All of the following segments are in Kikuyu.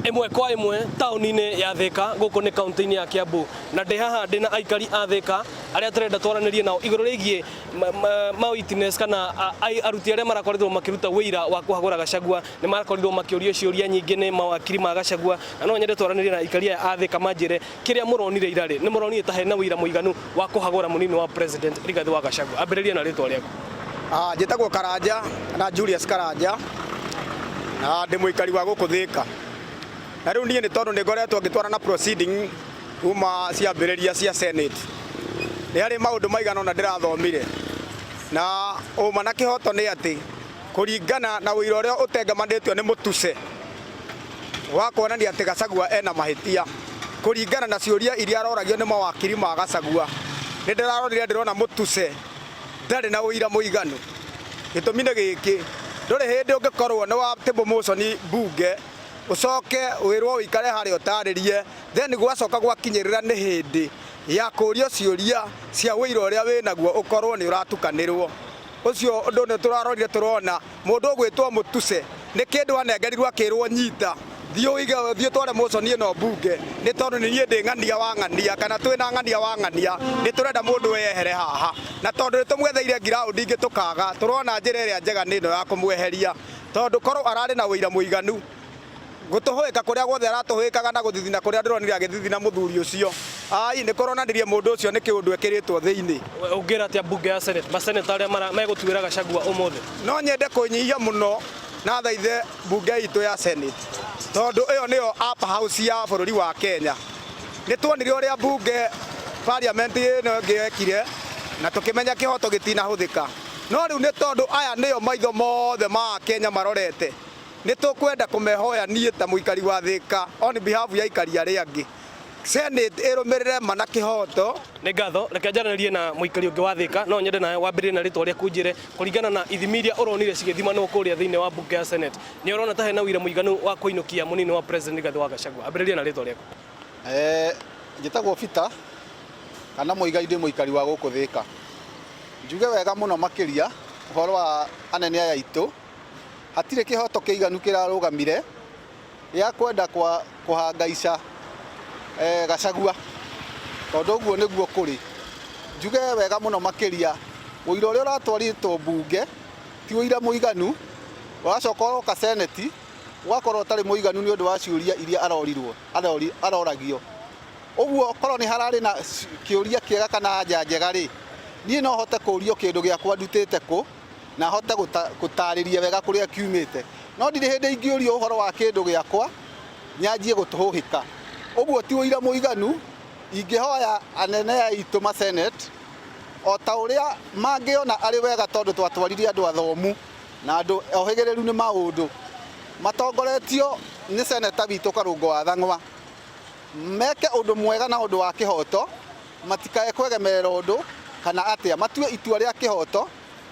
Ĩmwe kwa ĩmwe taũni-inĩ ya Thĩka gũkũ nĩ kaunti-inĩ ya Kiambu na ndĩ haha ndĩ na aikari a Thĩka arĩa tũrenda twaranĩrie nao igũrũ rĩgiĩ ma witness kana aruti arĩa marakoretwo makĩruta wĩira wa kũhagũra Gachagua. Nĩ marakorirwo makĩũrio ciũria nyingĩ nĩ mawakiri ma Gachagua na no nyende twaranĩrie na aikari aya a Thĩka manjĩre kĩrĩa mũronire ira rĩ, nĩ mũronire ta hena wĩira mũiganu wa kũhagũra mũnini wa president Rigathĩ wa Gachagua? Ambĩrĩria na rĩtwa rĩaku. Ah, njĩtagwo Karanja na Julius Karanja na ndĩ mũikari wa gũkũ Thĩka. Na rĩu niĩ nĩ tondũ nĩ ngoretwo ngĩtwarana proceeding kuma ciambĩrĩria cia Senate. Nĩ harĩ maũndũ maigana ũna ndĩrathomire na ũma na kĩhoto nĩ atĩ kũringana na ũira ũrĩa ũtengemanĩtio nĩ Mũtuse wa kuonania atĩ Gachagua ena mahĩtia kũringana na ciũria iria aroragio nĩ mawakiri ma Gachagua, nĩ ndĩrarorire ndĩrona Mũtuse ndarĩ na ũira mũiganu. Gĩtũmi nĩ gĩkĩ, ndũrĩ hĩndĩ ũngĩkorwo nĩ wa table motion mbunge ũcoke wĩrwo ũikare harĩa ũtarĩrie, then gwacoka gwakinyĩrĩra nĩ hĩndĩ ya kũrio ciũria cia ũira ũrĩa wĩnaguo ũkorwo nĩ ũratukanĩrwo. Ũcio ũndũ nĩ tũrarorire tũrona mũndũ ũgwĩtwo Mũtuse nĩ kĩndũ anengerirwo akĩrwo nyita thiĩ ũige thiĩ ũtware motion ĩno mbunge nĩ tondũ nĩ niĩ ndĩ ng'ania wa ng'ania kana twĩ na ng'ania wa ng'ania nĩ tũrenda mũndũ eyehere haha na tondũ nĩ tũmwetheire ground ingĩ tũkaga tũrona njĩra ĩrĩa njega nĩ ĩno ya kũmweheria tondũ korwo ararĩ na ũira mũiganu gũtũhũĩka kũrĩa guothe aratũhũĩkaga na gũthithina kũrĩa ndĩronire agĩthithina mũthuri ũcio ai nĩ kũronanirie mũndũ ũcio nĩ kĩũndũ ekĩrĩtwo thĩinĩ. Ũngĩra atĩa mbunge ya Senate, maseneta arĩa megũtuĩra Gachagua ũmũthĩ? No nyende kũnyihia mũno na thaithe mbunge itũ ya Senate tondũ ĩyo nĩyo upper house ya bũrũri wa Kenya. Nĩ tuonire ũrĩa mbunge parliament ĩno ĩngĩ yekire na tũkĩmenya kĩhoto gĩtinahũthĩka. No rĩu nĩ tondũ aya nĩo maitho mothe ma Akenya marorete, nĩ tũkwenda kũmehoya niĩ ta mũikari wa Thĩka on behalf ya aikari arĩa angĩ, Senate ĩrũmĩrĩre ma na kĩhoto. Nĩ ngatho, reke njaranĩrie na mũikari ũngĩ wa Thĩka, no nyende nawe wambĩrĩrie na rĩtwa rĩaku ũnjĩre kũringana na ithimi iria ũronire cigĩthimanwo kũrĩa thĩinĩ wa mbunge ya Senate, nĩ ũrona ta hena ũira mũiganu wa kũinũkia mũnini wa President Rigathĩ wa Gachagua? Ambĩrĩria na rĩtwa rĩaku. Eh, njĩtagwo Peter kana Mũigai, ndĩ mũikari wa gũkũ Thĩka. Njuge wega mũno makĩria ũhoro wa anene aya aitũ, hatirĩ kĩhoto kĩiganu kĩrarũgamire gĩa kwenda kwa kũhangaica eh, Gachagua tondũ ũguo nĩguo kũrĩ. Njuge wega mũno makĩria ũira ũrĩa ũratwarĩtwo mbunge ti ũira mũiganu, ũracoka ũroka seneti ũgakorwo ũtarĩ mũiganu nĩ ũndũ wa ciũria iria arorirwo aroragio. Ũguo korwo nĩ hararĩ na kĩũria kĩega kana anja njega rĩ, niĩ no hote kũrio kĩndũ gĩakwa ndutĩte kũ na hote gũtarĩria wega kũrĩa kiumĩte. No ndirĩ hĩndĩ ingĩũrio ũhoro wa kĩndũ gĩakwa nyanjie gũtũhũhĩka. Ũguo ti ũira mũiganu. Ingĩhoya anene aitũ ma Senate o ta ũrĩa mangĩona arĩ wega tondũ twatwarire andũ athomu na andũ ohĩgĩrĩru nĩ maũndũ matongoretio nĩ seneta witũ Karũngũ wa Thang'wa meke ũndũ mwega na ũndũ wa kĩhoto, matikae kwegemerera ũndũ kana atĩa, matue itua rĩa kĩhoto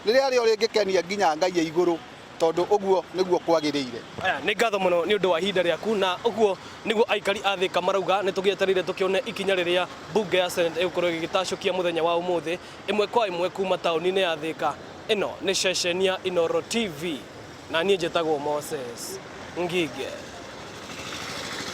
rĩrĩa rĩo rĩngĩkenia nginya Ngai e igũrũ tondũ ũguo nĩguo kwagĩrĩire. Aya, nĩ ngatho mũno nĩ ũndũ wa ihinda rĩaku na ũguo nĩguo aikari a Thĩka marauga. Nĩ tũgĩetereire tũkĩone ikinya rĩrĩa mbunge ya Senate ĩgũkorwo ĩgĩgĩtacũkia mũthenya wa ũmũthĩ ĩmwe kwa ĩmwe kuma taũni-inĩ ya Thĩka. Ĩno nĩ ceceni ya Inooro TV na niĩ njĩtagwo Moses Ngige.